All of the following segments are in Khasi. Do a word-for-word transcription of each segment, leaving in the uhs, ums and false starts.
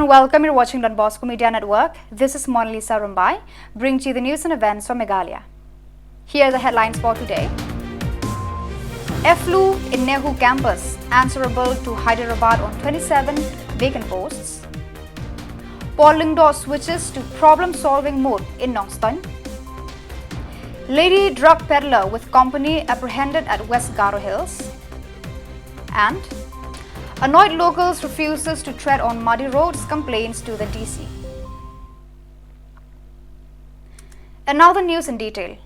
Welcome, you're watching Don Bosco Media Network. This is Mona Lisa Rumbai, bringing to you the news and events from Meghalaya. Here are the headlines for today. FLU in NEHU campus answerable to Hyderabad on twenty-seven vacant posts. Paul Lyngdoh switches to problem-solving mode in Nongstoiñ. Lady drug peddler with company apprehended at West Garo Hills. And annoyed locals refuses to tread on muddy roads, complains to the D C. And now the news in detail.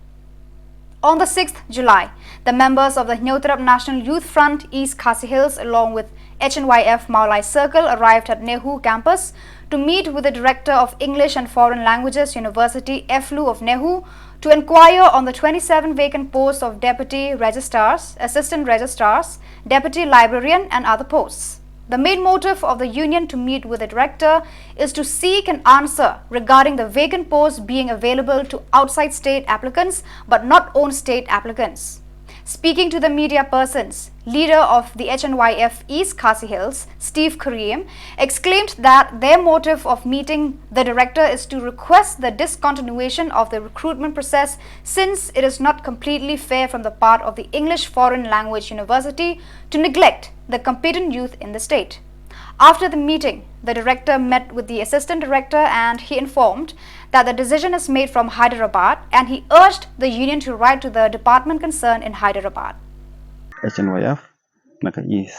On the sixth July, the members of the Hynñiewtrep National Youth Front East Khasi Hills along with H N Y F Mawlai Circle arrived at NEHU campus to meet with the director of English and Foreign Languages University, FLU of NEHU, to inquire on the twenty-seven vacant posts of deputy registrars, assistant registrars, deputy librarian and other posts. The main motive of the union to meet with the director is to seek an answer regarding the vacant posts being available to outside state applicants but not own state applicants. Speaking to the media persons, leader of the H N Y F East Khasi Hills, Steve Karim, exclaimed that their motive of meeting the director is to request the discontinuation of the recruitment process since it is not completely fair from the part of the English Foreign Language University to neglect the competent youth in the state. After the meeting, the director met with the assistant director and he informed that the decision is made from Hyderabad and he urged the union to write to the department concerned in Hyderabad. H N Y F na ka East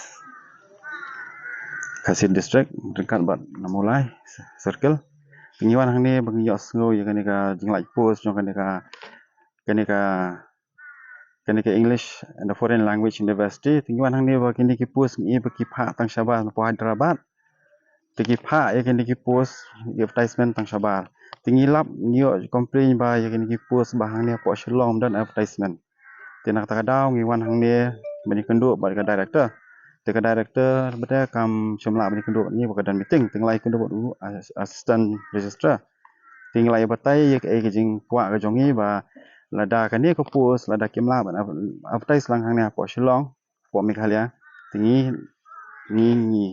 Khasi District, ryngkat bad na Mawlai Circle. Ngi wan hangne ba ngi ïohsngew ïa kane ka jinglait post jong kane ka, kane ka kane ka English and the Foreign Language University. Te ngi wan hangne ba kine ki post ngi ba ki phah tang shabar na Hyderabad. Te ki phah ïa kine ki post, ïa advertisement tang shabar. Te ngi lap ngi ïoh complain ba ïa kine ki post ba hangne hapoh Shillong don advertisement. Te na kata ka daw ngi wan hangne ban ïakynduh bad ka director. Te ka director bad ka kam shym lah ban ïakynduh bad ngi ba ka don meeting. Te ngi la ïakynduh bad u as-, assistant registrar. Te ngi la ïa batai ïa kaei ka jingkwah ka jong ngi ba lada kane ka post lada kim lah ban advertise lang hangne hapoh Shillong, hapoh Meghalaya, te ngi, ngi, ngi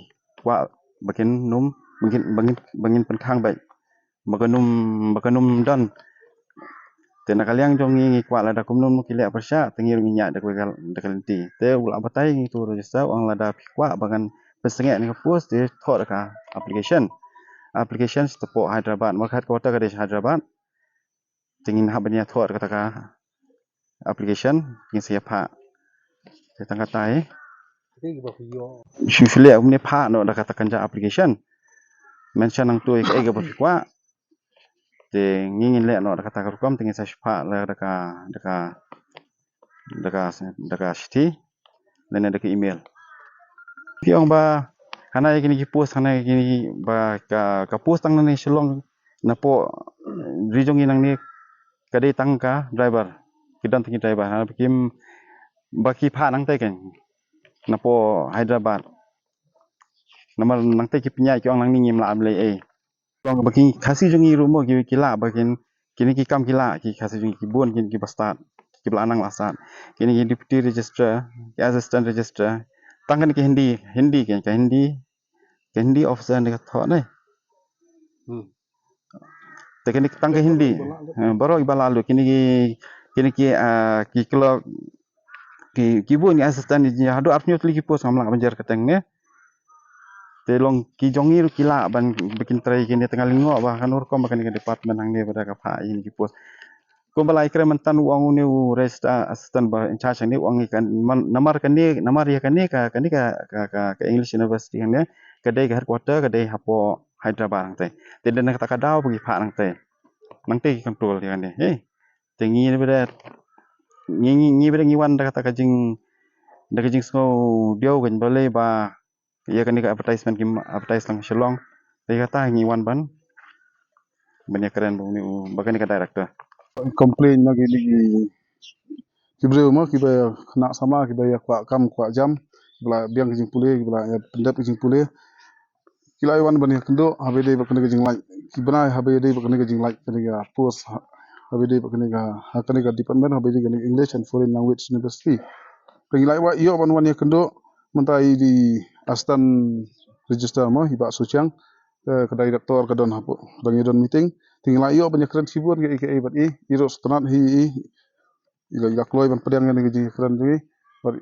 kwah ba kin nym, ba ngin, ba ngin, ba ngin pynkhang beit, ba kan nym, ba kan nym don. Te na ka liang jong ngi ngi kwah lada kumno ki leh pyrshah, te ngi ruh ngi ñiah da ka, da ka lynti. Te u la batai ngi tu register, u ong lada phi kwah ba ngan pynsangeh ïa ka post, te thoh da ka application. Application sha hapoh Hyderabad, namar ka headquarter ka dei sha Hyderabad. Te ngin hap ban ïa thoh da kata ka application, ngin sa ïa phah. Te tang katai. Shu shu leh kumne phah noh da kata ka application. Mention nangtu ïa kaei kaba phi kwah. Te ngi ngin leh noh da kata ka rukom, te ngin sa shu phah la da ka, da ka, da ka, da ka shithi lane da ka email. Phi ong ba hana ïa kine ki post, hana ïa kine ba ka, ka post tang nangne Shillong, napoh ri jong ngi nangne ka dei tang ka driver. Ki don tang ki driver, hana ba kim, ba ki phah nangtai kein napoh Hyderabad. Namar nangtai ki pynïaid ki ong nangne ngim lah ban leh ei. Long ba ki Khasi jong ngi ruh mo ki, ki lah ba kin, kine ki kam ki lah, ki Khasi jong ngi ki bun, kine ki ba stad, ki ba la nang la stad. Kine ki deputy registrar, ki assistant registrar. Tang kane ki Hindi, Hindi ki, ka Hindi, ka Hindi officer ne ka thoh ne. Hmm. Te kine ki tang ka Hindi. Eh, baroh ki ba la lut, kine ki, kine ki, ah, ki clerk, ki, ki bun ki assistant, ki haduh arphew tylli ki post ngam lah ban jer kyrteng ne. Te long ki jong ngi ruh ki lah ban, ba kin trei kine, te nga lyngngoh ba kano rukom ba kane ka department hangne ba da ka phah ïa kine ki post. Kumba la ïakren mynta u ong une u register assistant ba in charge hangne u ong ïa ka, man, namar kane, namar ïa kane ka, kane ka, ka, ka, ka English University hangne ka dei ka headquarter ka dei hapoh Hyderabad nangtai. Te dei na kata ka daw ba ki phah nangtai. Nangtai ki control ïa kane. Hei. Te ngi ba da, ngi, ngi, ngi ba da ngi wan da kata ka jing, da ka jingsngew diaw kein balei ba ïa kane ka advertisement kim advertise lang Shillong. Te kata ngi wan ban, ban ïakren ba une u, ba kane ka director. Complain na kine ki, ki briew mo, ki ba ïa khynnah samla, ki ba ïa kwah kam kwah jam, ki ba la biang ki jingpule, ki ba la ïa pyndep ki jingpule. Ki la ïa wan ban ïakynduh haba ïadei bad kane ka jinglait. Ki bnai haba ïadei bad kane ka jinglait, kane ka post, ha, haba ïadei bad kane ka, ha kane ka department, haba ïadei kane ka English and Foreign Language University. Ka ngi la ïa wan, ïoh ban wan ïakynduh mynta i dei assistant registrar mo, i Bah Sochiang. Te ka director ka don hapoh, ka dang ïa don meeting. Te ngi la ïoh ban ïakren shibun kaei kaei bad i, i ruh sngewtynnat hi i, i la, i la kloi ban pdiang ïa kane ka jingïakren jong i. Bad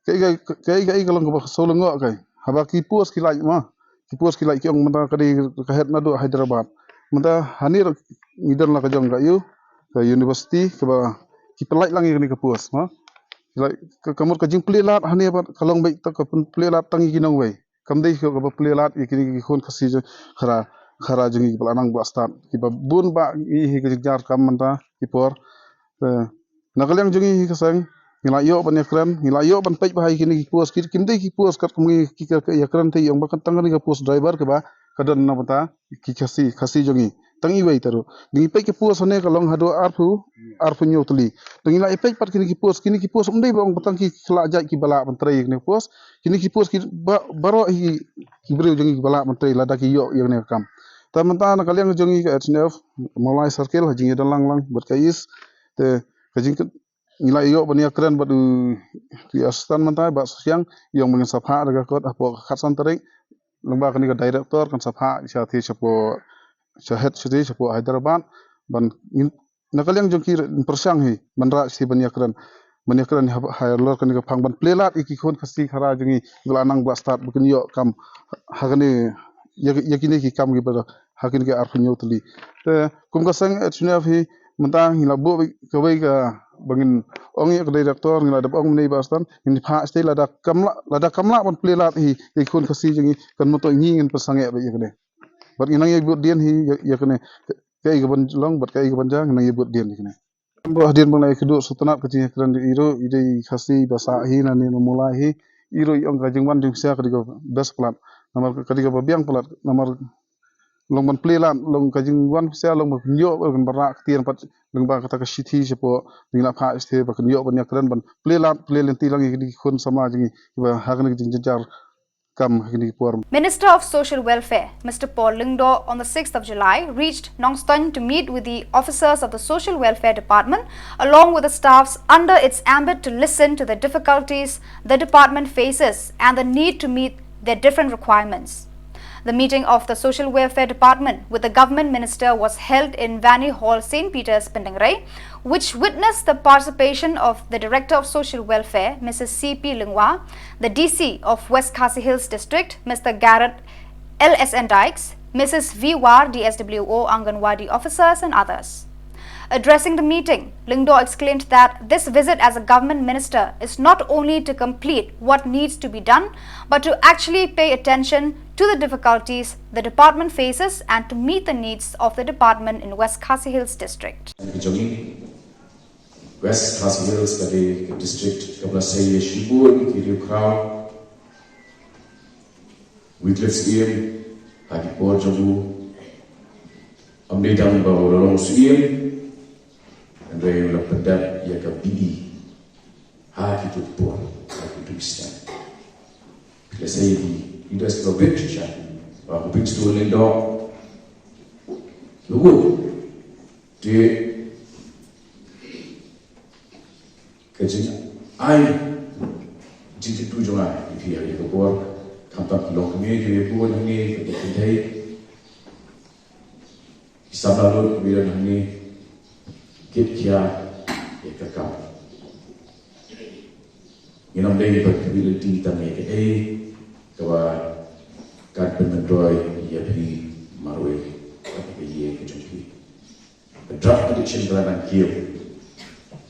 kaei kaei, kaei kaei ka long kaba sngewlyngngoh kai. Haba ki post ki lait ma. Ki post ki lait ki ong mynta ka dei ka het naduh Hyderabad. Mynta hangne ruh ngi don la ka jong ka ïa ka university kaba ki pynlait lang ïa kane ka post ma. Ki lait ka, ka mut ka jingplie lad hangne bad ka long beit ka pynplie lad tang ïa ki nongwei. Kam dei ka, kaba plie lad ïa kine ki khun Khasi jong, khara, khara jong ngi kiba la nang ba stad. Kiba bun ba ngi hi ka jingjar kam mynta ki por. Eh, na ka liang jong ngi hi ka seng, ngi la ïoh ban ïakren, ngi la ïoh ban peit ba ha ïa kine ki post, ki, kim dei ki post katkum ngi ki ka, ka ïakren te ïong ba kan tang kane ka post driver kaba ka don na bynta ki Khasi, Khasi jong ngi. Tang iwei te ruh. Ngi peit ki post hangne ka long haduh arphew, arphew hynñiew tylli. Te ngi la ïa peit pat kine ki post, kine ki post ym dei ba ong ba tang ki khlak jait kiba lah ban trei kine ki post. Kine ki post ki ba, baroh hi ki briew jong ngi kiba lah ban trei lada ki ïoh ïa kane ka kam. Te mynta na ka liang jong ngi ka H N F, Mawlai Circle, ha jingïadon lang lang bad ka East. Te ka jing ngi la ïoh ban ïakren bad u, u assistant mynta, Bah Susiang, ïong ba ngin sa phah da ka kot hapoh ka khatsan tarik. Lyngba kane ka director kan sa phah sha te shapoh, sha head sha te shapoh Hyderabad. Ban ngin, na ka liang jong ki pyrshang hi ban rah sha te ban ïakren. Ban ïakren ha, halor kane ka phang ban plie lad ïa ki khun Khasi khara jong ngi ba la nang ba stad ba kin ïoh kam ha kane ïa, ïa kine ki kam kiba ha kine ki arphew hynñiew tylli. Te kum ka seng H N F hi mynta ngi la buh kawei ka ba ngin ong ïa ka director, ngi la dep ong mynne ba stan ngin phah sha te lada kam lah, lada kam lah ban plie lad hi ïa ki khun Khasi jong ngi kan mut ngi ngin pynsangeh ba ïa kane. Bad ngi nang ïa bud dien hi ïa, ïa kane. Kaei kaban long bad kaei kaban jia ngi nang ïa bud dien ïa kane. Ba hadien ba ngi la ïa kduh sngewtynnat ka jingïakren ïa i ruh, i dei Khasi ba sah hi nangne na Mawlai hi, i ruh i ong ka jingwan jingpisa ka dei ka best palat. Namar ka dei kaba biang palat, namar long ban plie lad, long ka jingwan pisa, long ban pynïoh, ban rah ktien pat, lyngba kata ka shithi shapoh, ngi la phah shithi ba kan ïoh ban ïakren ban plie lad, plie lynti lang ïa ki khun samla jong ngi, ba ha kane ka jingjynjar kam ha kine ki por. Minister of Social Welfare, Mister Paul Lyngdoh, on the sixth of July, reached Nongstoiñ to meet with the officers of the Social Welfare Department, along with the staffs under its ambit, to listen to the difficulties the department faces and the need to meet their different requirements. The meeting of the Social Welfare Department with the Government Minister was held in Vani Hall, Saint Peter's, Pyndengrei, which witnessed the participation of the Director of Social Welfare, Missus C P Lyngwa, the D C of West Khasi Hills District, Mister Garrett L S N Dykes, Missus V War, D S W O, Anganwadi officers, and others. Addressing the meeting, Lyngdoh exclaimed that this visit as a government minister is not only to complete what needs to be done, but to actually pay attention to the difficulties the department faces and to meet the needs of the department in West Khasi Hills District. Jong ngi, West Khasi Hills ka dei ka district kaba la sei ïa shibun ki riew khraw. Wycliffe Syiem, ha ki por jong u, ym dei tang ba u la long Syiem, hynrei u la pyndep ïa ka B E ha kito ki por, ha kito ki snem. Phi la sei ïa ki leaders kiba bun shisha, ba u Prime Minister u Lyngdoh, u Te ka jingai jingkyntu jong nga ïa phi ha kane ka por, khamtam ki longkmie kiba ïakhun hangne, kiba kynthei, ki samla lut kiba don hangne, kit khia ïa ka kam. Ngin ym dei ban kyrpad lynti tang ïa kaei kaba kan pynmyntoi ïa phi marwei ha ka ïing ka jong phi. Ka drug addiction ka la nang kiew.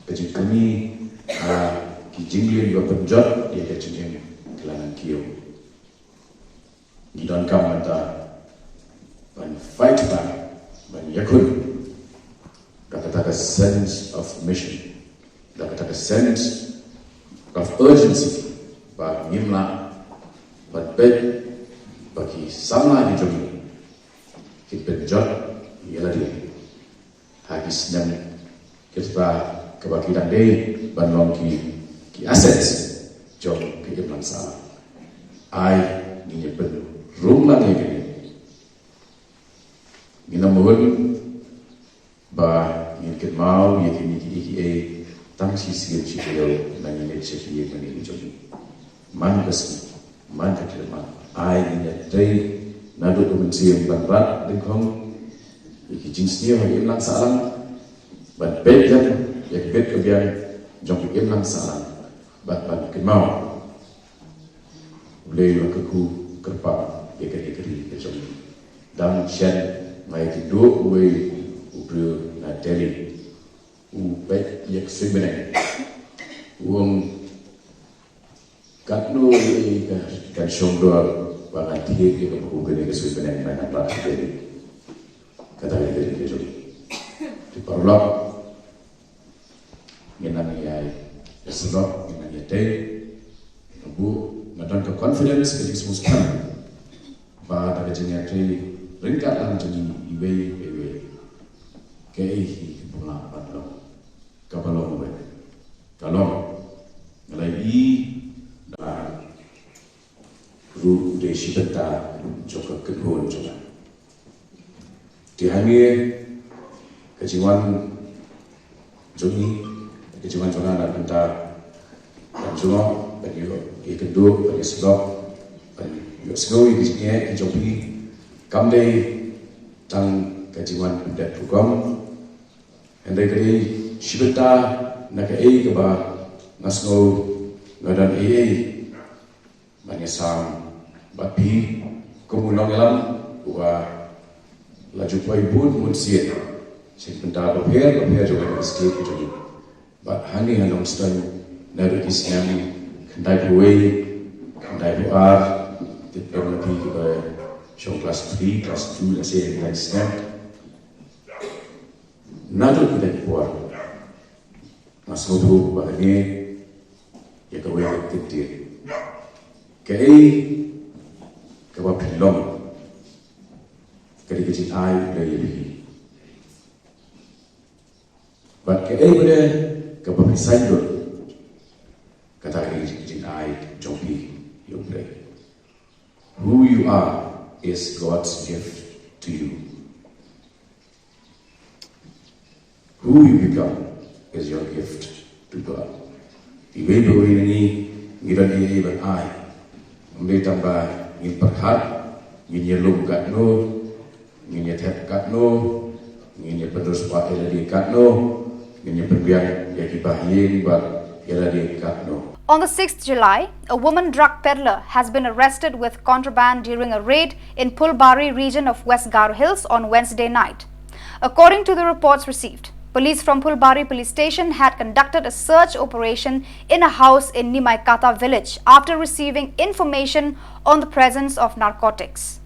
Ka jingkyrmen ha ki jingleh ba pynjot ïa ka jingim ka la nang kiew. Ngi donkam mynta ban fight back, ban ïakhun da kata ka sense of mission, da kata ka sense of urgency, ba ngim lah ban peit ba ki samla ki jong ngi kin pynjot ïa lade ha ki snem kiba, kiba ki dang dei ban long ki, ki assets jong ka imlang sahlang. Ai ngin ïa pynrung lang ïa kane. Ngin ym hun ba ngin kynmaw ïa kine kiei kiei tang shisien shi taïew, ngin ïa leit sha ki ïing mane ki jong ngi. Man ka sngi, man ka khyllipmat, ai ngin ïa trei Naduh u mynsiem ban rat dyngkhong ïa ki jingsniew ha ka imlang sahlang, ban peit ïa ka bit ka biang jong ka imlang sahlang, bad ban kynmaw U Blei u la kyrkhu kyrpang ïa ka ri ka jong ngi. Dang shen nga ïakynduh uwei u briew na Delhi, u peit ïa ka suiñ bneng, u ong, katno ïa ka kan shong dor ba ngan thied ïa ka buh kane ka suiñ bneng ba ngan rat ha Delhi. Kata ka dei ka jong ngi. Te paralok, ngin nang ïa ïasyllok, ngin nang ïa tei. Nga buh, nga don ka confidence ka jingsngewskhem ba da ka jingïatei ryngkat lang jong ngi iwei pa iwei, kaei hi ka pula ban long, kaba long wei ka long. Nga la ïohi da ruh u dei shi bynta jong ka kynhun jong nga. Te hangne ka jingwan jong ngi, ka jingwan jong nga na ka bynta ban jngoh, ban ïoh ïakynduh, ban ïasyllok, ban ïohsngew ïa ka jingeh ka jong phi, kam dei tang ka jingwan pyndet rukom. Hynrei ka dei shi bynta na kaei kaba nga sngew nga don eiei ban ïasam bad phi kum u nongïalam uba la ju poi bun bun sien sha ki bynta bapher bapher jong ka state ka jong ngi. Bad hangne ha Nongstoiñ naduh ki snem khyndaiphew wei, khyndaiphew ar, tip ong na phi kiba shong class three, class two, lehse khyndai snem. Naduh kata ka por nga sngewthuh ba hangne ïa kawei ka kyntien, kaei kaba phi long ka dei ka jingai U Blei ïa phi. Bad kaei pat kaba phi saiñdur, kata ka dei ka jingai jong phi ïa U Blei. Who you are is God's gift to you. Who you become is your gift to God. Iwei pa iwei na ngi ngi don eiei ban ai. Ym dei tang ba ngin pyrkhat, ngin ïalum katno, ngin ïatep katno, ngin ïapyndonkam ïa lade katno, ngin ïapynbiang ïa ki bahaïing bad ïa lade katno. On the sixth July, a woman drug peddler has been arrested with contraband during a raid in Phulbari region of West Garo Hills on Wednesday night. According to the reports received, police from Phulbari police station had conducted a search operation in a house in Nimaikata village after receiving information on the presence of narcotics.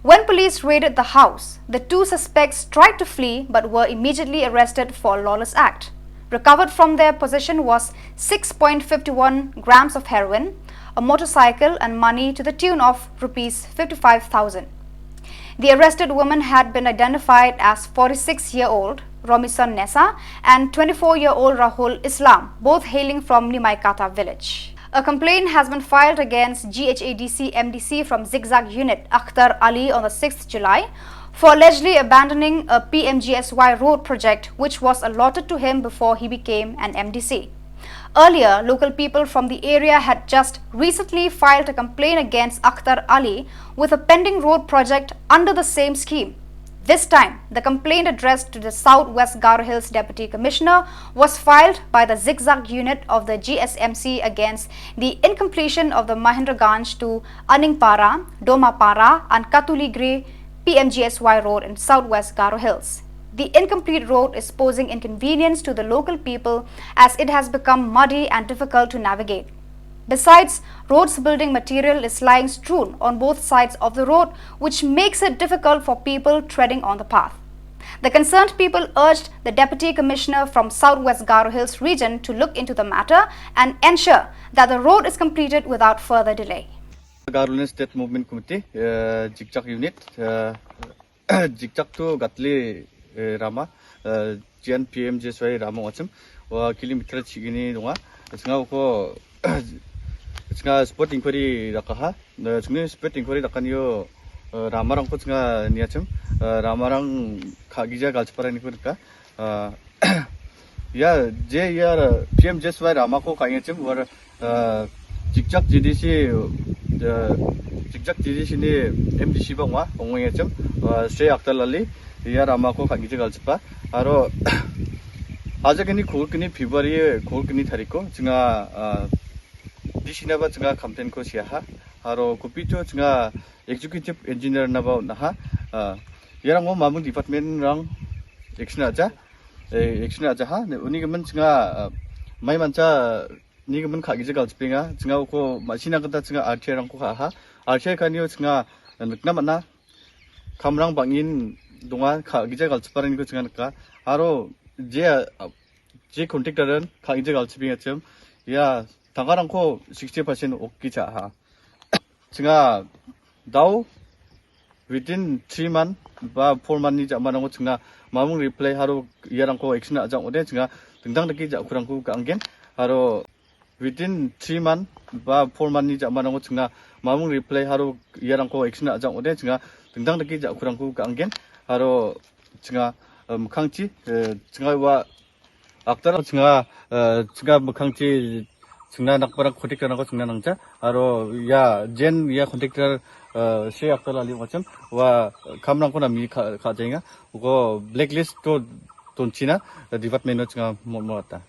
When police raided the house, the two suspects tried to flee but were immediately arrested for lawless act. Recovered from their possession was six point five one grams of heroin, a motorcycle, and money to the tune of rupees fifty-five thousand. The arrested woman had been identified as forty-six-year-old Romison Nessa and twenty-four-year-old Rahul Islam, both hailing from Nimaikata village. A complaint has been filed against G H A D C M D C from Zigzag Unit, Akhtar Ali, on the sixth July for allegedly abandoning a P M G S Y road project which was allotted to him before he became an M D C. Earlier, local people from the area had just recently filed a complaint against Akhtar Ali with a pending road project under the same scheme. This time, the complaint addressed to the South West Garo Hills Deputy Commissioner was filed by the Zigzag Unit of the G S M C against the incompletion of the Mahendraganj to Aningpara, Domapara, and Katuligre P M G S Y road in South West Garo Hills. The incomplete road is posing inconvenience to the local people as it has become muddy and difficult to navigate. Besides, road's building material is lying strewn on both sides of the road, which makes it difficult for people treading on the path. The concerned people urged the Deputy Commissioner from South West Garo Hills region to look into the matter and ensure that the road is completed without further delay. Garo Hills State Movement Committee, uh, Zigzag Unit, uh, Zigzag to Gatli, uh, Rama, uh, Jian P M G S Y Rama wachim, wa kilometer chigini dunga, snga ko, snga spot inquiry rakaha, uh, snga spot inquiry rakan yo, uh, Rama rang ko snga niachim, uh, Rama rang kagija galchapara ni ko ka, uh, ya, je ya, P M G S Y Rama ko kanya chim, war, uh, Zigzag G D C, Jikjak tiri sini M D C bang wa, ongwe ngechem, Sri Akhtar Lali, ya rama ko kaki jagal cepa. Aro, aja kini kur kini February kur kini tariko, chinga, di sini ba chinga kamten ko siaha. Aro, kupicho chinga executive engineer na ba naha. Ya rang mamung department rang action aja. Action aja ha. Uni kemen chinga, mai mancha ni kemen kaki jagal cepinga. Chinga ko masina kata chinga archer rang ko ha. Archer kanio chinga, nukna mana. Kamrang bangin dunga kaki jagal ceparan ko chinga neka. Aro je, je contractor kaki jagal cepinga chem. Ya, tangkarang ko sixty percent ok kicha ha. Chinga dau within three month ba four month ni jama nango chinga mamung reply haro yarang ko action ajang ode chinga tengdang deki ja kurang ku ka anggen haro within three month ba four month ni jama nango chinga mamung reply haro yarang ko action ajang ode chinga tengdang deki ja kurang ku ka anggen haro chinga mkhangchi chinga wa Akhtar chinga, chinga mkhangchi chinga nakparang contractor nangko chinga nangcha. Aro ya jen ya contractor Sri Akhtar Lali ngochem wa kamrang kona mi kha kha jenga. Uko blacklist to ton china department no chinga mo mo ata.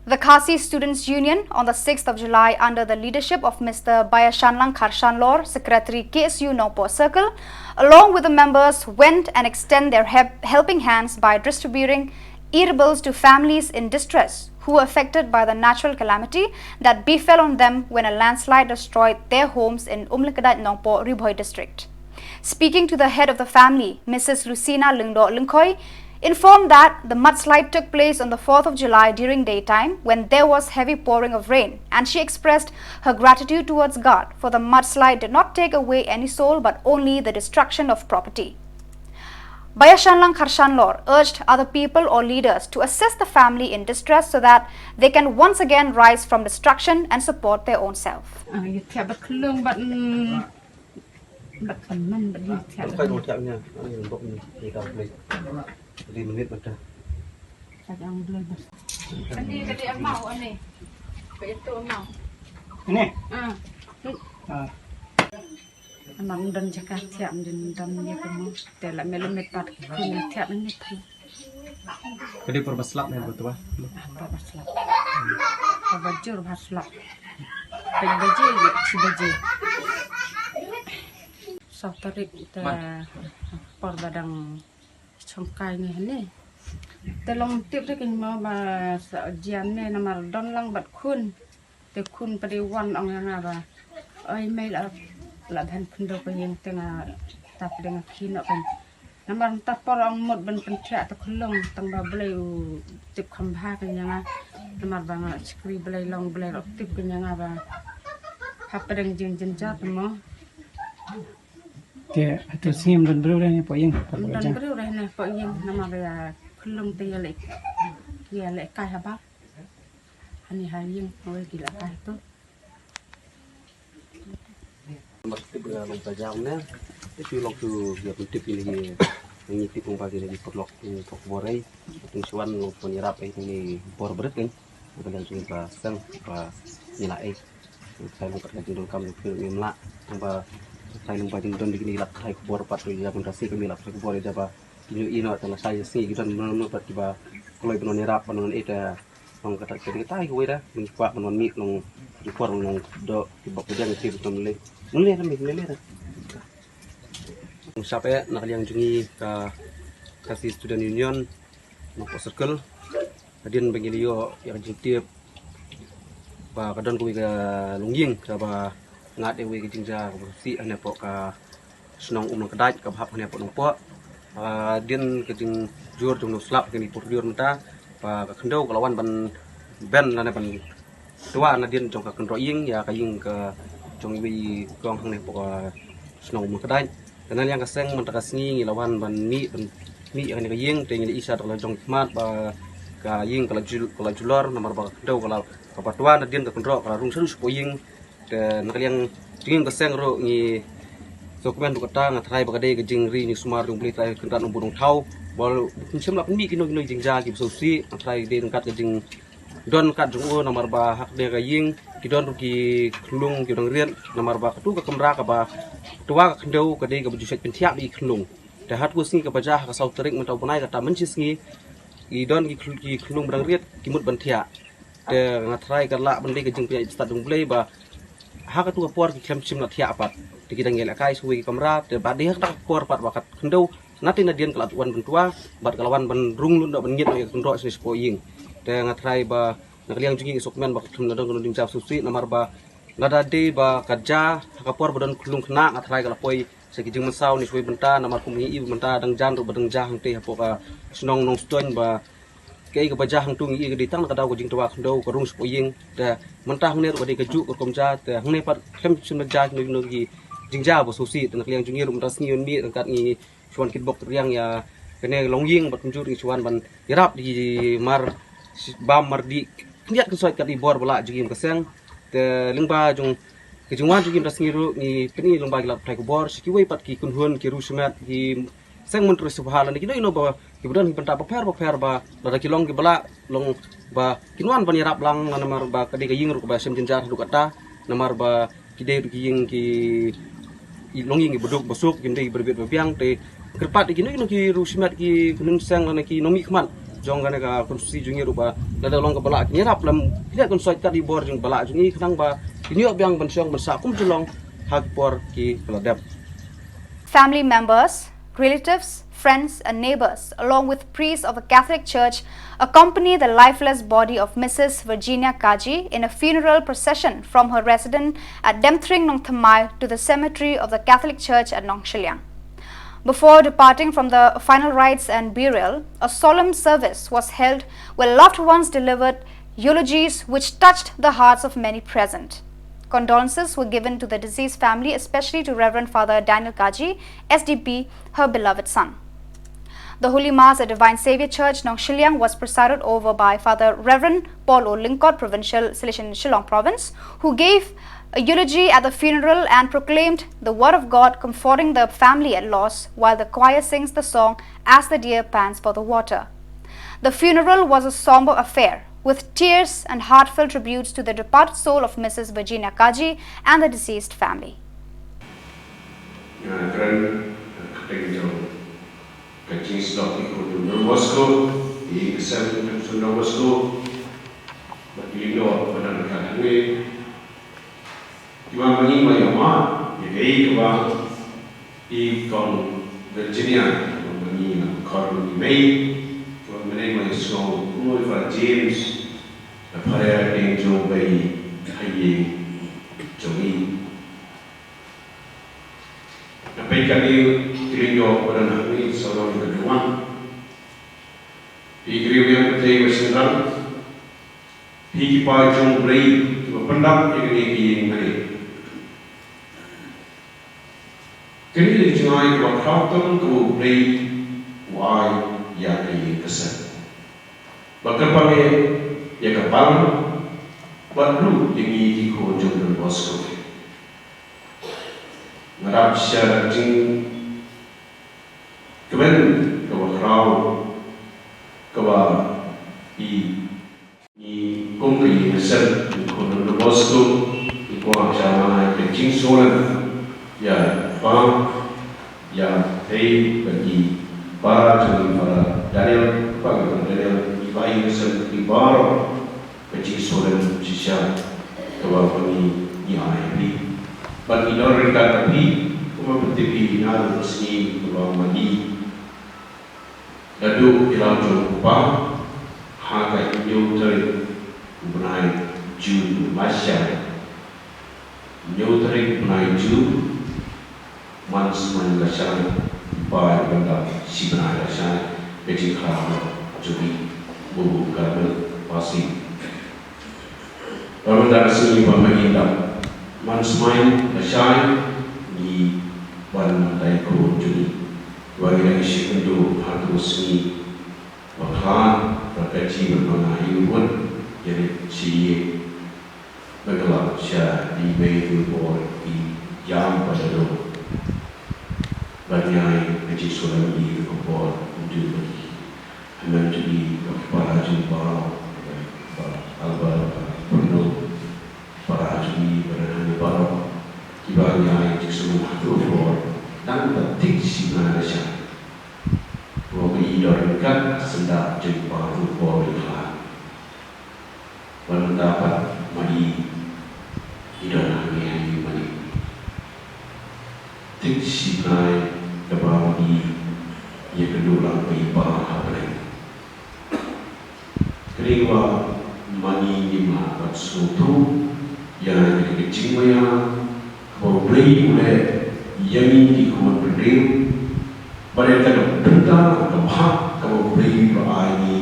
The Khasi Students Union on the sixth of July under the leadership of Mister Bayashanlang Kharshanlor, Secretary K S U Nongpoh Circle, along with the members went and extend their hep- helping hands by distributing eatables to families in distress who were affected by the natural calamity that befell on them when a landslide destroyed their homes in Umlakadait Nongpoh, Ri Bhoi district. Speaking to the head of the family, Missus Lucina Lyngdoh Lyngkhoi, informed that the mudslide took place on the fourth of July during daytime when there was heavy pouring of rain, and she expressed her gratitude towards God for the mudslide did not take away any soul but only the destruction of property. Bayashanlang Kharshanlor urged other people or leaders to assist the family in distress so that they can once again rise from destruction and support their own self. Ah, ïa thiah bad khlung bad, mm, bad kynman bad ïa thiah. Bad khlung thiah nia, ani bok ni kita play. Di minit mata. Ada ang blur bas. Ani tadi amau ani. Ba itu amau. Ini? Ah. Ah. Amar ym don jaka thiah, ym don ïa ka mo. Te la mel met pat ki khun thiah mynne phi. Ka dei por ba slap ne ba twa. Ah, por ba slap. Por ba jur ba slap. Pynbaje ïa chi baje. Saw tarik te por ba dang Chongkai ngi hane. Te long tip te kin mo ba sa jian ne namar don lang bad khun. Te khun pade wan ong ïa nga ba, oi mei la, la dhan khyndew ka ïing te nga tap de nga khi noh kan. Namar ta por ong mut ban pynthiah te khlong tang ba Blei u tip kham bha kan ïa nga. Namar ba nga shakri Blei long Blei ruh tip kan ïa nga ba hap pdeng jingjynjar te mo. Te hato sngi ym don briew re ne hapoh ïing? Ym don briew re ne hapoh ïing namar ïa khlong te ïa leh, ïa leh kai habar. Hani ha ïing wei ki la kai tu. Namar tip ïa long ta jam ne. Te shu long tu ïa pun tip ïa ngi tip ong ba ïa ngi paralok ïa ngi paralok bor ei. Tung shuan long pun ïarap ei tung ngi bor bret ei. Ba liang jong ngi ba seng ba ngi la ei. Trai long kat ka jingdonkam jong phi ngim lah. Tang ba trai long ba jingdon de kine ki lap trai khubor pat ïa ban rasi kane lap trai khubor ïa ba ki ïohi noh tang la sa ïa sngi ki don mano mano pat kiba kloi ban wan ïarap ban wan ïeit. Long kata ka dei kata kiwei da ban kwah ban wan mih long jingkhor long doh kiba pdiang ki ban leh. Ngan leh da mih ngan leh da. Sngap eh na ka liang jong ngi ka Khasi Student Union Nongpoh Circle. Hadien ba ngi la ïoh ïa ka jingtip ba ka don kawei ka longïing kaba ngat ïa kawei ka jingjia kaba sih hane hapoh ka shnong Umlangkdait kaba hap hane hapoh Nongpoh. Hadien ka jingjur jong u slap kane por jur mynta ba ka khyndew ka la wan ban ben lane ban twa nadien jong ka kynroh ïing ïa ka ïing ka jong iwei i kong hangne hapoh ka shnong Umlangkdait. Te na liang ka seng mynta ka sngi ngi la wan ban mih ban mih ïa kane ka ïing te ngi la i sha da ka la jong khmat ba ka ïing ka la jul ka la julor namar ba ka khyndew ka la kaba twa nadien ka kynroh ka la rung shaduh shapoh ïing. Te na ka liang jingim ka seng ruh ngi sngewkmen ruh kata nga tharai ba ka dei ka jingri jingsumar jong U Blei Trai Kynrad Nongbuh Nongthaw ba ruh kim shym la pynmih kino kino jingjia kiba sngewsih nga tharai dei ryngkat ka jing don kat jong u, namar ba ha kane ka ïing ki don ruh ki khyllung ki dang rit, namar ba katu ka kamra kaba twa ka khyndew ka dei kaba ju shait pynthiah bad ki khyllung. Te ha tu ka sngi kaba jia ha ka saw tarik mynta u bnai, kata mynshisngi ki don ki khyll-, ki khyllung ba dang rit ki mut ban thiah. Te nga tharai ka lah ban dei ka jingpynïaid stad jong U Blei ba ha katu ka por ki khlem shym la thiah pat. Te ki dang ïalehkai shuwa ki kamra, te ba dei ha kata ka por pat ba ka khyndew na te na dien ka la wan ban twa bad ka la wan ban rung lut noh ban ngit noh ïa ka kynroh shane shapoh ïing. Te nga tharai ba na ka liang jong ngi ngi sngewkmen ba ka khlem la don kano jingjia shisha, namar ba lada dei ba ka jia ha ka por ba don khyllung khynnah, nga tharai ka la poi sha ki jingmynsaw ne shuwa bynta, namar kum ngi i bynta dang jan ruh ba dang jia hangtei hapoh ka shnong Nongstoiñ ba kaei kaba jia hangtu ngi i ka dei tang na ka daw ka jingtwa khyndew ka rung shapoh ïing. Te mynta hangne ruh ka dei kajuh ka rukom jia, te hangne pat khlem shym la jia kino kino ki jingjia ba shisha. Te na ka liang jong ngi ruh mynta sngi wan mih ryngkat ngi shu wan kitbok riang ïa kane longïing bad kumjuh ngi shu wan ban ïarap ïa ki mar bam mar dih, khyndiat khynsoit kat i bor ba lah jong ngi ïa ka seng. Te lyngba jong ka jingwan jong ngi mynta sngi ruh ngi pyni lyngba ki lad pathai khubor sha kiwei pat ki kynhun ki riew shimet ki seng myntri sngewbha lane kino kino ba kiba don ki bynta bapher bapher ba lada ki long kiba lah long ba kin wan ban ïarap lang, namar ba ka dei ka ïing ruh kaba shem jynjar haduh katta, namar ba ki dei ruh ki ïing ki, ki longïing kiba duk ba suk, kim dei kiba bit ba biang. Te kyrpad ïa kino kino ki riew shimet ki kynhun seng lane ki nongmihkhmat jong kane ka konstituensi jong ngi ruh ba lada long kaba lah kin ïarap lem, kin ïa kynsoit kat i bor jong ba lah jong ngi khnang ba kin ïoh biang ban shong ban sah kum jyllong ha ki por kiba la dep. Family members, relatives, friends, and neighbors, along with priests of the Catholic Church, accompany the lifeless body of Missus Virginia Kaji in a funeral procession from her residence at Demthring Nongthymmai to the cemetery of the Catholic Church at Nongshiliang. Before departing from the final rites and burial, a solemn service was held where loved ones delivered eulogies which touched the hearts of many present. Condolences were given to the deceased family, especially to Reverend Father Daniel Kaji, S D P, her beloved son. The Holy Mass at Divine Saviour Church, Nongshiliang, was presided over by Father Reverend Paul O Lyngkot, Provincial Salesian, Shillong Province, who gave a eulogy at the funeral and proclaimed the word of God, comforting the family at loss, while the choir sings the song As the Deer Pants for the Water. The funeral was a somber affair, with tears and heartfelt tributes to the departed soul of Missus Virginia Kaji and the deceased family. Nga kren, kyrteng jong ka jingsdok i khun Don Bosco, i ka sem ka khun Don Bosco, bad i lyngdoh ba don ka hangne. Ki wan ma ngi ma ïa ma, ïa kaei kaba i kong Virginia, ki wan ma ngi na ka khor ma ngi mei, ki wan ma ngi ma ïa sngew kumno i Father James, na phareng jong ba i ha ïing jong i. Nga peit kane ki lyngdoh ba don hangne sawdong ka duwan. Phi ki riew ïing pyrthei ba shynrang, phi ki paid jong U Blei kiba pyndap ïa kane ka ïing kane. Kane ka jingai kaba khraw tam kaba U Blei u ai ïa ka ïing ka sem. Ba kyrpang eh ïa ka balang bad ruh ïa ngi ki khun jong Don Bosco. Nga dap sha ka jingkmen kaba khraw kaba i ngi kum ka ïing ka sem, ngi khun Don Bosco, ngi kwah sha ma ai ka jingsngewlem ïa pa, ïa phi bad i para jong i, para Daniel, para Daniel, i ba ïing ka sem, i baroh ka jingsngewlem shisha kaba ma ngi ngi ai phi. Bad ngi don ryngkat bad phi, kumba pyntip phi na ka sngi kaba ma ngi naduh ïa la u jong u kpa ha ka hynñiew tarik u bnai June lashai. Hynñiew tarik u bnai June, man smain lashai, i pa i ban da shi bnai lashai, ka jingkha jong i, Bubu Karmel Pasi. Ba mynta ka sngi ba ma ngi dap man smain lashai, ngi wan dei khun jong i. Ba ngi dang shim ïa u ha ka sngi ba khlaiñ, ba ka jingmut ba nga ïa u bun ïa rit shi ïing. Ba ka la sha i mei u bor i ïam ba da dong. Ba ngi ai ka jingsngewlem ïa u bor u dei ba ki hynmen jong i, ba ki para jong i baroh, ba Sum ha tu por, nang ba tik shi na rasha. Wa ma i don kat senda jeng ba tu por ni kala. Wan dapat ma i i don hangi hangi mani. Tik shi nai kaba ma i ya kadu lang ba i ba ha Blei. Kane wa mani ni ma bat sngewthuh ïa kane ka jingmaïa kaba U Blei u leh ïa ngi ki khun bynriew. Bad ïa kata ka bynta ka bha kaba U Blei u la ai ngi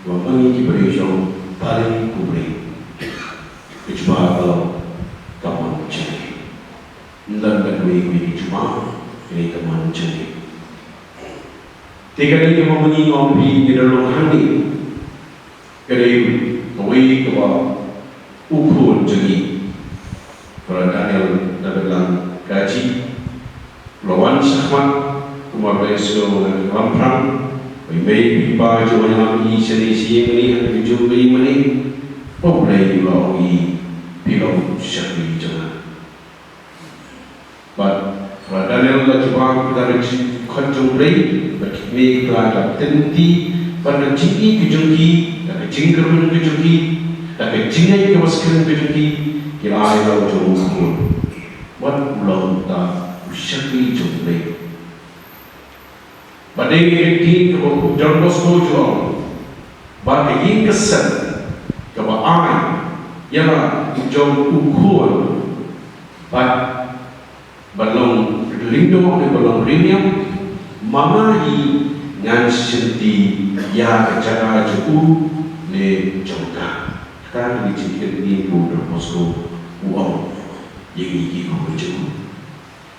wa mani ki briew jong, balei U Blei. Ka jubab ka long ka mon jong ngi. Ym don kawei kawei ka jubab, kane ka mon jong ngi. Te kane ka mon ngi ngam phi ngi da long hangne. Kane kawei kaba u khun jong ngi, Brother Daniel David Lang Kaji, la wan shakhmat kumba phi sngew, Ramphrang, bai mei bai pa jong ngi, i shane shi ngi ha ka jong ngi mane. Ba U Blei u la ong ïa i, phi long shakri jong nga. Bad Brother Daniel la jubab ïa ka jingkhot jong U Blei, bad kine ki la da tynti, bad ka jingïeit ka jong ki, da ka jingkyrmen ka jong ki, da ka jingngeit kaba skhem ka jong ki, ki la ai la u jong u khun. Wat u long uta u shakri jong U Blei. Ba dei ka ktien kaba u Don Bosco u ong ba ka ïing ka sem kaba ai ïa la u jong u khun, ba, ba long lyngdoh ne ba long riewniam, ma nga hi ngan shim ti ïa ka jaka jong u ne jong ka. Kata ka dei ka ktien kaba u Don Bosco u ong ïa ngi ki khun jong u.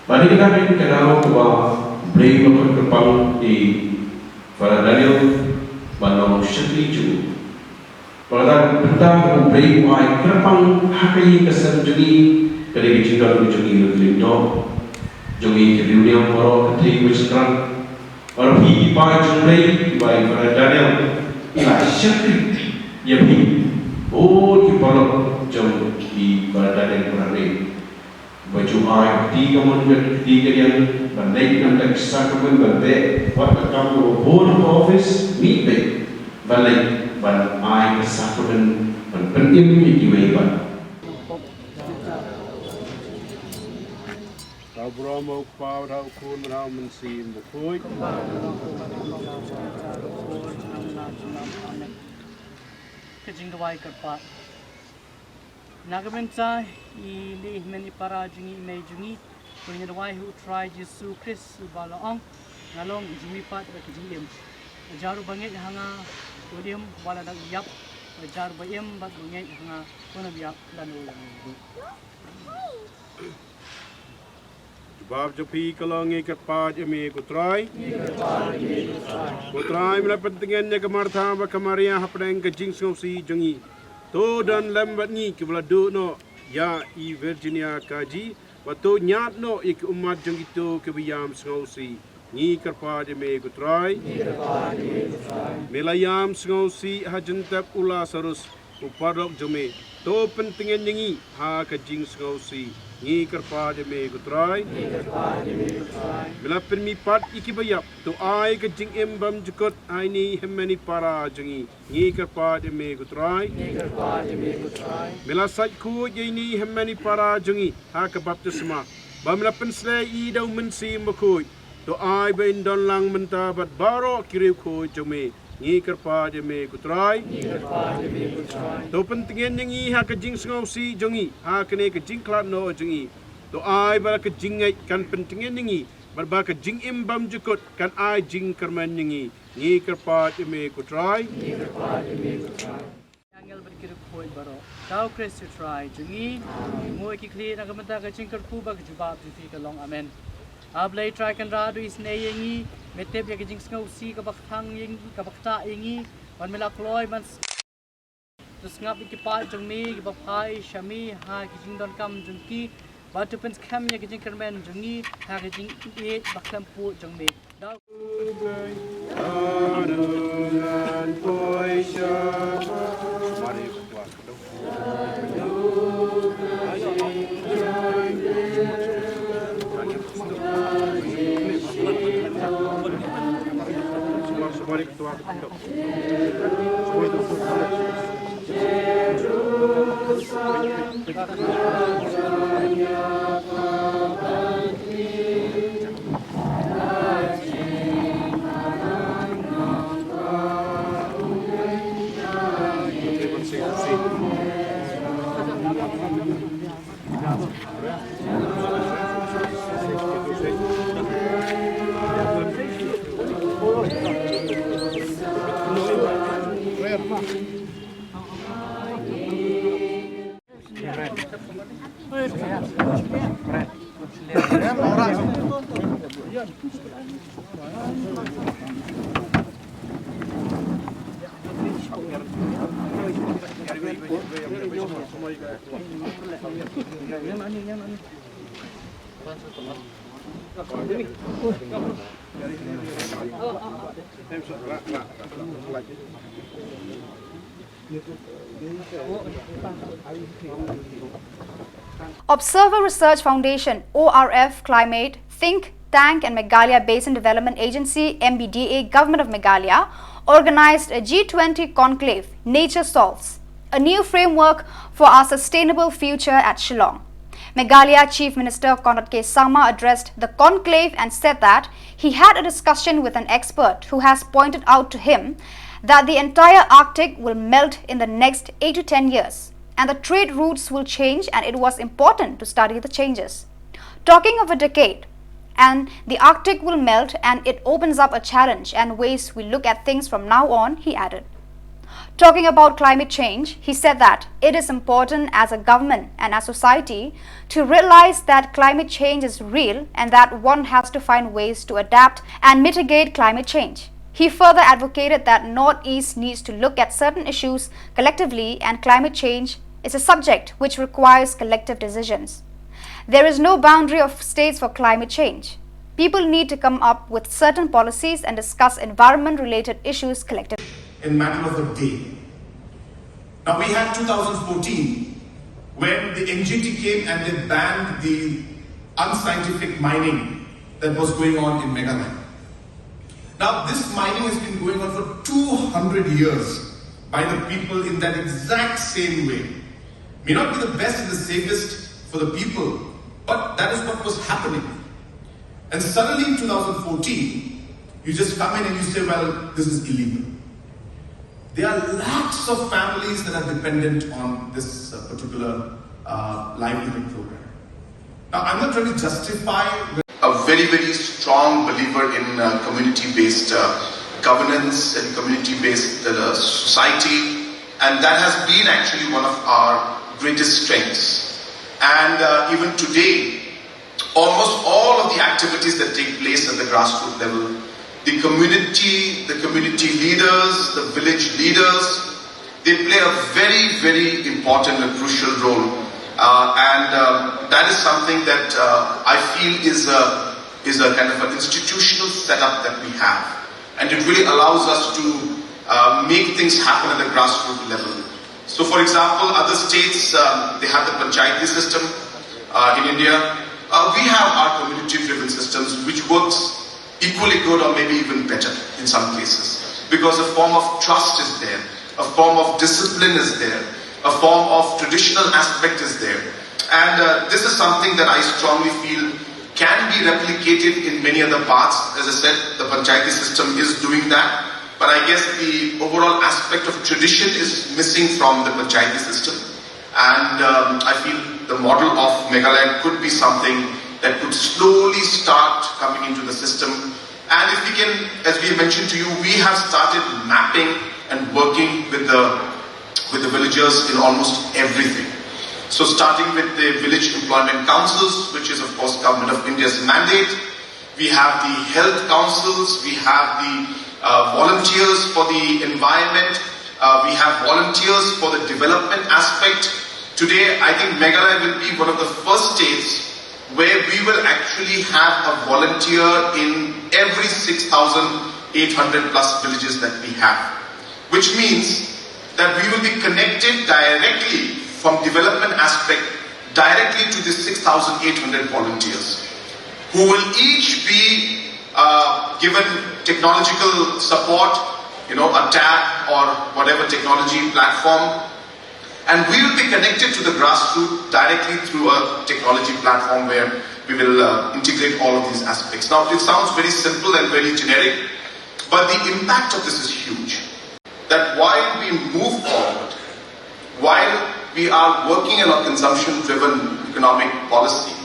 Bad ïa kata ka dei ka daw kaba U Blei u la khot kyrpang ïa i Father Daniel ban long shakri jong u. Bad kata ka bynta kaba U Blei u ai kyrpang ha ka ïing ka sem jong ngi, ka dei ka jingdon jong ngi, ka lyngdoh jong ngi ki riewniam baroh, ka dei ka jingkyrpang. Bad phi ki paid jong U Blei, kiba i Father Daniel i la shakri ïa phi. O ki paralok jong i Father Daniel Pyrshah. Ba ju ai kti kamon ka kti ka diang ban leit na ka sakramen, ban beh wat ka kam ka bun ka office, mih beit ban leit ban ai ka sakramen, ban pynim ïa kiwei pat. Ha u burom u Kpa, ha u Khun, ha u Mynsiem Bakhuid. Ka jingduwai kyrpad. Na ka bynta ine i hynmen i para jong ngi, i mei jong ngi, to ngin ïa duwai ha u Trai Jisu Khrist uba la ong, nga long i jingmihpat bad ka jingim. Uba jar uba ngeit ha nga, to im, uba la dang ïap, uba jar uba im bad uba ngeit ha nga, to ym ïap lano lano. Jubab jong phi ka long, ngi kyrpad ïa me ko Trai. Ko Trai, me la pyntngen ïa ka Martha bad ka Maria hapdeng ka jingsngewsih jong ngi. To don lem bad ngi kiba la duh noh ïa i Virginia Kaji, bad to ñiad noh ïa ki ummat jong kito kiba ïam sngewsih. Ngi kyrpad ïa me ko Trai. Me la ïam sngewsih ha jingtep u Lasarus, u paralok jong me. To pyntngen ïa ngi ha ka jingsngewsih. Ngi kyrpad ïa me ko Trai. Me la pynmihpat ïa kiba ïap, to ai ka jingim bymjukut ha ine i hynmen i para jong ngi. Ngi kyrpad ïa me ko Trai. Me la sait khuid ïa ine i hynmen i para jong ngi ha ka baptisma, ba me la pynsleh ïa i da u Mynsiem Bakhuid. To ai ba in don lang mynta bad baroh ki riewkhuid jong me. Ngi kyrpad ïa me ko Trai. To pyntngen ïa ngi ha ka jingsngewsih jong ngi ha kane ka jingkhlad noh jong ngi. To ai ba ka jingngeit kan pyntngen ïa ngi, bad ba ka jingim bymjukut kan ai jingkyrmen ïa ngi. Ngi kyrpad ïa me ko Trai. Angel bad ki riewkhuid baroh. Da u Khrist u Trai jong ngi. Ngi ïoh ki khlieh na ka bynta ka jingkyrkhu ba ka jubab jong phi ka long amen. A Blei Trai Kynrad, u isynei ïa ngi, me tip ïa ka jingsngewsih kaba ktah ïa ngi, kaba ktah ïa ngi, ban me la kloi ban s-, to sngap ïa ki paid jong me kiba phai sha me ha ki jingdonkam jong ki, bad to pynskhem ïa ka jingkyrmen jong ngi ha ka jingïeit ba khlem phuh jong me. Da u Observer Research Foundation, O R F, Climate Think Tank and Meghalaya Basin Development Agency, M B D A, Government of Meghalaya, organized a G twenty conclave, Nature Solves, a new framework for our sustainable future at Shillong. Meghalaya Chief Minister Conrad K Sangma addressed the conclave and said that he had a discussion with an expert who has pointed out to him that the entire Arctic will melt in the next eight to ten years, and the trade routes will change, and it was important to study the changes. Talking of a decade, and the Arctic will melt, and it opens up a challenge and ways we look at things from now on, he added. Talking about climate change, he said that it is important as a government and as society to realize that climate change is real and that one has to find ways to adapt and mitigate climate change. He further advocated that Northeast needs to look at certain issues collectively, and climate change is a subject which requires collective decisions. There is no boundary of states for climate change. People need to come up with certain policies and discuss environment-related issues collectively. In matter of a day. Now we had two thousand fourteen when the N G T came and they banned the unscientific mining that was going on in Meghalaya. Now this mining has been going on for two hundred years by the people in that exact same way. May not be the best and the safest for the people, but that is what was happening. And suddenly in two thousand fourteen, you just come in and you say, "Well, this is illegal." There are lakhs of families that are dependent on this uh, particular uh, livelihood program. Now, I'm not trying to justify. A very, very strong believer in uh, community-based uh, governance and community-based uh, society, and that has been actually one of our greatest strengths. And uh, even today, almost all of the activities that take place at the grassroots level, the community, the community leaders, the village leaders, they play a very, very important and crucial role. Uh, and um, that is something that uh, I feel is a, is a kind of an institutional setup that we have. And it really allows us to uh, make things happen at the grassroots level. So, for example, other states, um, they have the panchayati system uh, in India. Uh, we have our community-driven systems, which works equally good or maybe even better in some cases, because a form of trust is there, a form of discipline is there, a form of traditional aspect is there. And uh, this is something that I strongly feel can be replicated in many other parts. As I said, the panchayati system is doing that. But I guess the overall aspect of tradition is missing from the panchayati system. And um, I feel the model of Meghalaya could be something that could slowly start coming into the system. And if we can, as we mentioned to you, we have started mapping and working with the with the villagers in almost everything. So starting with the village employment councils, which is of course Government of India's mandate, we have the health councils, we have the uh, volunteers for the environment, uh, we have volunteers for the development aspect. Today, I think Meghalaya will be one of the first states where we will actually have a volunteer in every six thousand eight hundred plus villages that we have, which means that we will be connected directly from development aspect directly to the six thousand eight hundred volunteers who will each be uh, given technological support, you know, a tab or whatever technology platform, and we will be connected to the grassroots directly through a technology platform where we will uh, integrate all of these aspects. Now, it sounds very simple and very generic, but the impact of this is huge. That while we move forward, while we are working on a consumption-driven economic policy,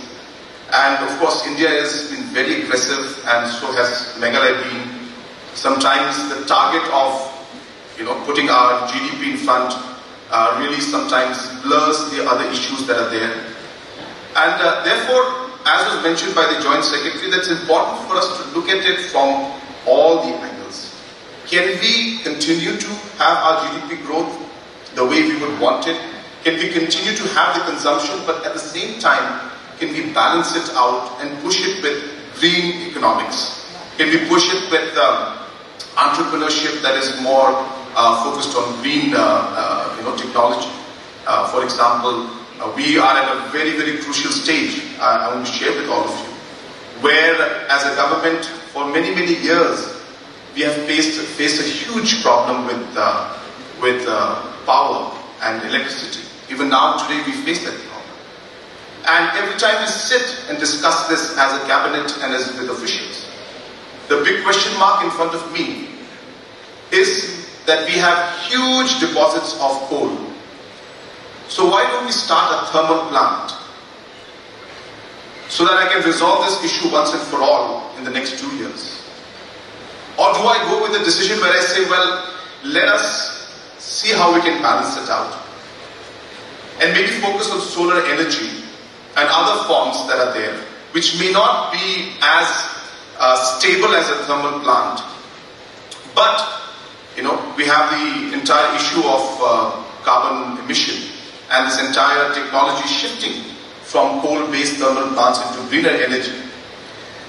and of course, India has been very aggressive, and so has Meghalaya been. Sometimes the target of, you know, putting our G D P in front uh, really sometimes blurs the other issues that are there. And uh, therefore, as was mentioned by the Joint Secretary, that's important for us to look at it from all the angles. Can we continue to have our G D P growth the way we would want it? Can we continue to have the consumption, but at the same time, can we balance it out and push it with green economics? Can we push it with um, entrepreneurship that is more uh, focused on green, uh, uh, you know, technology? Uh, for example, uh, we are at a very, very crucial stage. Uh, I want to share with all of you, where, as a government, for many, many years, we have faced faced a huge problem with uh, with uh, power and electricity. Even now, today, we face that problem. And every time we sit and discuss this as a cabinet and as with officials, the big question mark in front of me is that we have huge deposits of coal. So why don't we start a thermal plant so that I can resolve this issue once and for all in the next two years? Or do I go with a decision where I say, well, let us see how we can balance it out and maybe focus on solar energy and other forms that are there, which may not be as uh, stable as a thermal plant, but you know, we have the entire issue of uh, carbon emission and this entire technology shifting from coal-based thermal plants into greener energy.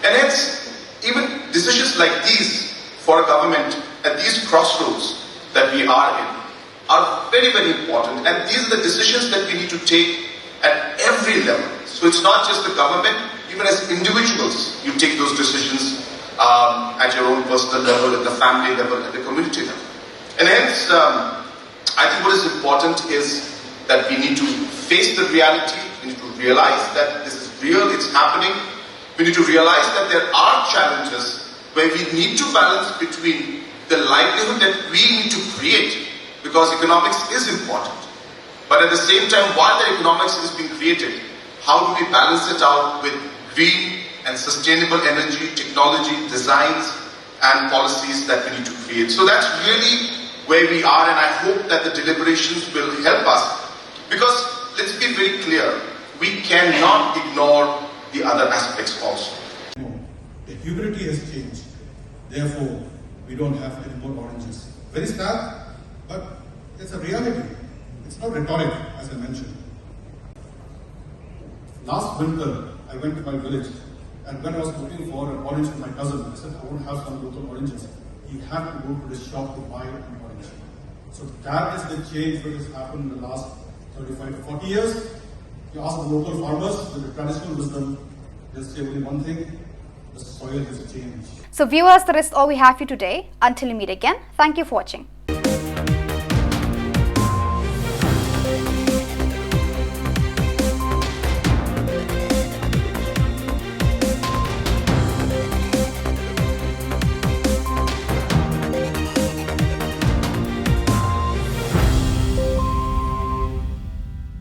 And hence, even decisions like these for a government at these crossroads that we are in are very, very important. And these are the decisions that we need to take at every level. So it's not just the government, even as individuals, you take those decisions um, at your own personal level, at the family level, at the community level. And hence, um, I think what is important is that we need to face the reality, we need to realize that this is real, it's happening. We need to realize that there are challenges where we need to balance between the livelihood that we need to create, because economics is important. But at the same time, while the economics is being created, how do we balance it out with green and sustainable energy, technology, designs, and policies that we need to create? So that's really where we are, and I hope that the deliberations will help us, because let's be very clear, we cannot ignore the other aspects also. The humidity has changed, therefore, we don't have any more oranges. Very sad, but it's a reality. It's not rhetoric, as I mentioned. Last winter, I went to my village, and when I was looking for an orange for my cousin, I said, I want to have some local oranges. He had to go to the shop to buy an orange. So that is the change that has happened in the last thirty-five to forty years. You ask the local farmers with the traditional wisdom, they'll say only one thing, the soil has changed. So viewers, that is all we have for you today. Until we meet again, thank you for watching.